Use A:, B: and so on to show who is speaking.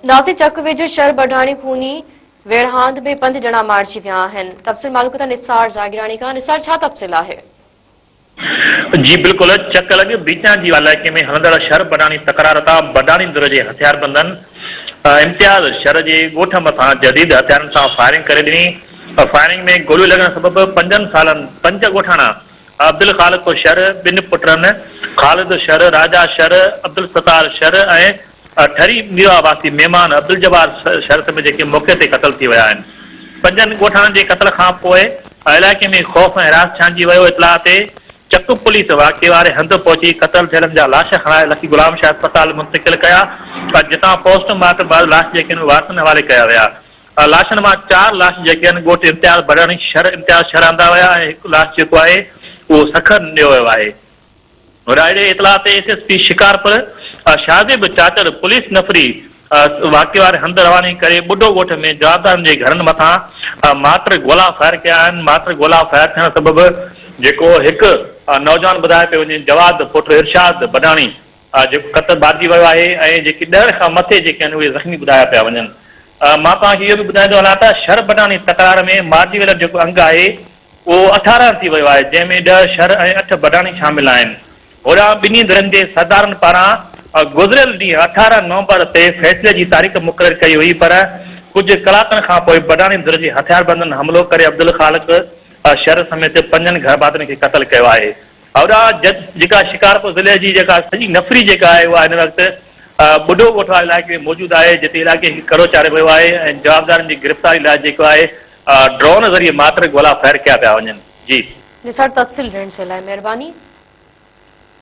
A: ناظرين چڪ ويجهو شھر بڊاڻي خوني ويڙهاند ۾ پنج ڄڻا مارجي ويا آهن. تفصيل معلوم ڪندا نثار جاگيراڻي کان. نثار ڇا تفصيل آهي؟
B: جي بلڪل چڪ لڳ بيچان جي علائقي ۾ هلندڙ شھر بڊاڻي تڪرار تان بڊاڻي ڌر جي هٿياربندن امتياز شھر جي ڳوٺ مٿان جديد هٿيارن سان فائرنگ ڪري ڏني فائرنگ ۾ گوليون لڳڻ سبب پنجن سالن پنج ڳوٺاڻا عبدالخالق شھر ٻن پٽن خالد شھر، راجا شھر، عبدالستار شھر ۽ ٺري ميرواھ واسي مھمان عبدالجبار شھر سميت جيڪي موقعي تي قتل ٿي ويا آھن. پنجن ڳوٺاڻن جي قتل کان پوء علائقي ۾ خوف ۽ حراس ڇانئجي ويو اطلاع تي چڪ پوليس واقعي واري ھنڌ پهچي قتل ٿيلن جا لاش کڻائي لکي غلام شاھ اسپتال منتقل ڪيا جتان پوسٽ مارٽم بعد لاش جيڪي آھن وارثن حوالي ڪيا ويا. لاشن مان چار لاش جيڪي آهن ڳوٺ امتياز بڊاڻي شھر امتياز شھر آندا ويا ۽ هڪ لاش جيڪو آهي اهو سکر نيو ويو آهي. اهڙي اطلاع تي S S P Shikarpur Shahzeb Chachar police نفري واقعي واري هنڌ رواني ڪري ٻڍو ڳوٺ ۾ جوابدارن جي گهرن مٿان مارٽر گولا فائر ڪيا آهن مارٽر گولا فائر ٿيڻ سبب جيڪو هڪ نوجوان ٻڌايو پيو وڃي جواد پٽ ارشاد بڊاڻي جيڪو قتل مارجي ويو آهي ۽ جيڪي ڏهن کان مٿي جيڪي آهن اهي زخمي ٻڌايا پيا وڃن. مان توهان کي اهو به ٻڌائيندو هلان ته شھر بڊاڻي تڪرار ۾ مارجي ويلن جيڪو انگ آهي اهو 18 ٿي ويو آهي جنهن ۾ ڏهه شھر ۽ اٺ بڊاڻي شامل آهن. هوڏانهن ٻنهي ڌرين جي سردارن پاران گذريل ڏينهن 18 نومبر تي فيصلي جي تاريخ مقرر ڪئي هئي پر ڪجهه ڪلاڪن کانپوء بڊاڻي ڌر جي هٿياربندن حملو ڪري عبدالخالق شھر سميت پنجن گهرڀاتين کي قتل ڪيو آهي. هوڏانهن جيڪا شڪارپور ضلعي جي جيڪا سڄي نفري جيڪا آهي اها هن وقت ٻڍو ڳوٺ واري علائقي ۾ موجود آهي جتي علائقي کي ڪڙو چاڙهيو ويو آهي ۽ جوابدارن جي گرفتاري لاء جيڪو آهي ڊرون ذريعي مارٽر گولا فائر ڪيا پيا وڃن. جي.
A: نثار تفصيل ڏيڻ جي لاء مهرباني.